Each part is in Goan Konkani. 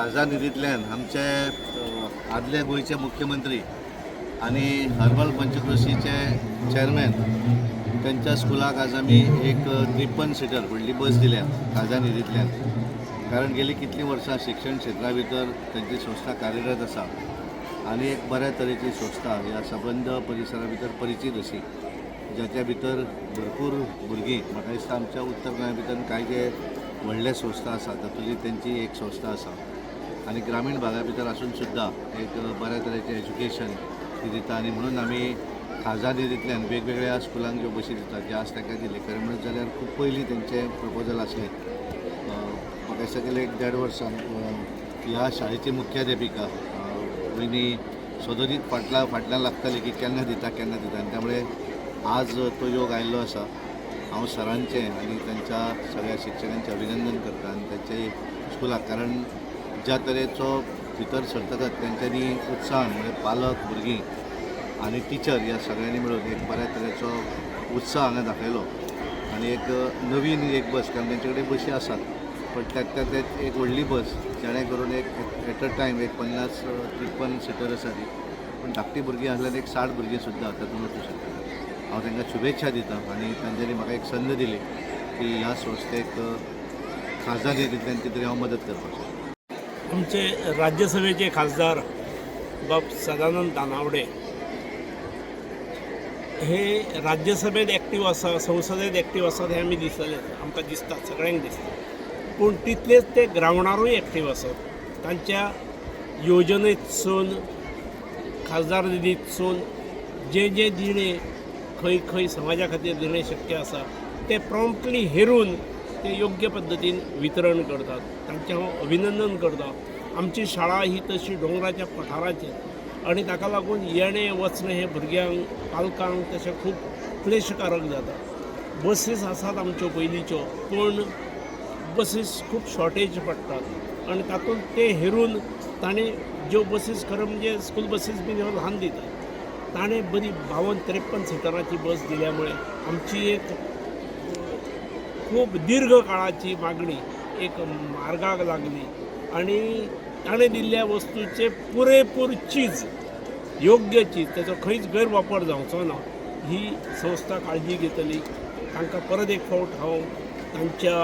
खासदार निधींतल्यान आमचे आदले गोंयचे मुख्यमंत्री आनी हर्बल पंचक्रोशीचे चॅरमॅन त्यांच्या स्कुलाक आज आमी एक 53 सिटर व्हडली बस दिल्या खासदार निधींतल्यान. कारण गेली कितलीं वर्सां शिक्षण क्षेत्रा भितर तांची संस्था कार्यरत आसा आनी एक बऱ्या तरेची संस्था ह्या सबंद परिसरा भितर परिचीत अशी, ज्याच्या भितर भरपूर भुरगीं, म्हाका दिसता आमच्या उत्तर गोंया भितर कांय जे व्हडले संस्था आसा तातूंतली तेंची एक संस्था आसा आनी ग्रामीण भागा भितर आसून सुद्दां एक बऱ्या तरेचें एज्युकेशन ती दिता. आनी म्हणून आमी खासदार निधींतल्यान वेगवेगळ्या स्कुलांक ज्यो बशी दितात, जे आज तांकां दिले. खरें म्हणत जाल्यार खूब पयलीं तेंचें प्रपोजल आसलें. म्हाका दिसता गेले एक देड वर्सान ह्या शाळेची मुख्याध्यापिका वयनी सदोदीत फाटल्यान लागताली की केन्ना दिता, केन्ना दिता. आनी त्यामुळे आज तो योग आयिल्लो आसा. हांव सरांचें आनी तांच्या सगळ्या शिक्षकांचें अभिनंदन करता आनी तांचे स्कुलाक, कारण ज्या तरेचो भितर सरतकच तेंच्यांनी उत्साहान, म्हणजे पालक, भुरगीं आनी टिचर ह्या सगळ्यांनी मेळून एक बऱ्या तरेचो उत्साह हांगा दाखयलो. आनी एक नवीन एक बस, कारण तेंचे कडेन बशी आसात, पण त्यात त्यात एक व्हडली बस जेणे करून एक एट अ टायम एक 50 53 सिटर आसा ती, पूण धाकटी भुरगीं आसल्यार एक 60 भुरगीं सुद्दां तातूंत वचूं शकता. हांव तांकां शुभेच्छा दिता आनी तांच्यांनी म्हाका एक संद दिली की ह्या संस्थेक खासदार निधींतल्यान कितें तरी हांव मदत करपाक शकता. आमचे राज्यसभेचे खासदार बाब सदानंद तानावडे हे राज्यसभेत एक्टीव आसा, संसदेत एक्टीव आसात हें आमी दिसतलें, आमकां दिसता, सगळ्यांक दिसता. पूण तितलेच ते ग्रावंडारूय एक्टीव आसात. तांच्या योजनेतसून, खासदार निधीतसून जे जे दिणें खंय खंय समाजा खातीर दिणें शक्य आसा तें प्रॉम्प्टली हेरून ते योग्य पद्दतीन वितरण करतात. तांचें हांव अभिनंदन करता. आमची शाळा ही तशी दोंगराच्या पठाराचेर आनी ताका लागून येणें वचणें हें भुरग्यांक, पालकांक तशें खूब क्लेशकारक जाता. बसीस आसात आमच्यो पयलींच्यो, पूण बसीस खूब शॉर्टेज पडटात आनी तातूंत ते हेरून ताणें ज्यो बसीस, खरें म्हणजे स्कूल बसीस बीन ह्यो ल्हान दितात, ताणें बरी 52 53 सिटराची बस दिल्या मुळे आमची एक खूब दीर्घ काळाची मागणी एक मार्गाक लागली. आनी ताणें दिल्ल्या वस्तूचे पुरेपूर चीज, योग्य चीज, ताचो खंयच गैरवापर जावचो ना ही संस्था काळजी घेतली. तांकां परत एक फावट हांव तांच्या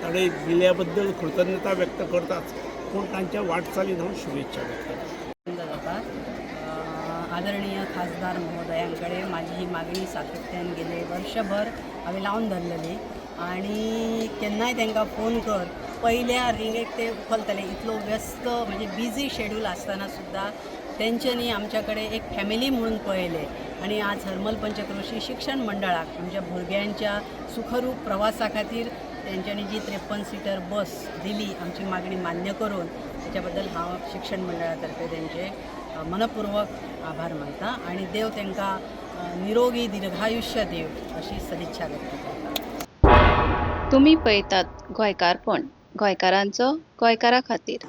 ताणें दिल्या बद्दल कृतज्ञता व्यक्त करताच, पूण तांच्या वाटचालीन हांव शुभेच्छा व्यक्त करता. जाता. आदरणीय खासदार महोदयांकडे माझी ही मागणी सातत्यान गेले वर्षभर हांवें लावन धरलेली आणि केन्नाय तांकां फोन कर, पयल्या रिंगेक ते उखलतले. इतलो व्यस्त म्हणजे बिझी शेड्यूल आसतना सुद्दां तेंच्यांनी आमच्या कडेन एक फॅमिली म्हणून पळयलें आणि आज हरमल पंचक्रोशी शिक्षण मंडळाक आमच्या भुरग्यांच्या सुखरूप प्रवासा खातीर तेंच्यांनी जी 53 सिटर बस दिली, आमची मागणी मान्य करून, त्याच्याबद्दल हांव शिक्षण मंडळातर्फे तेंचे मनपूर्वक आभार मानता आणि देव तांकां निरोगी दीर्घायुष्य दिव अशी सदिच्छा व्यक्त करता. तुमी पळयतात गोंयकारपण, गोंयकारांचो गोंयकारा खातीर.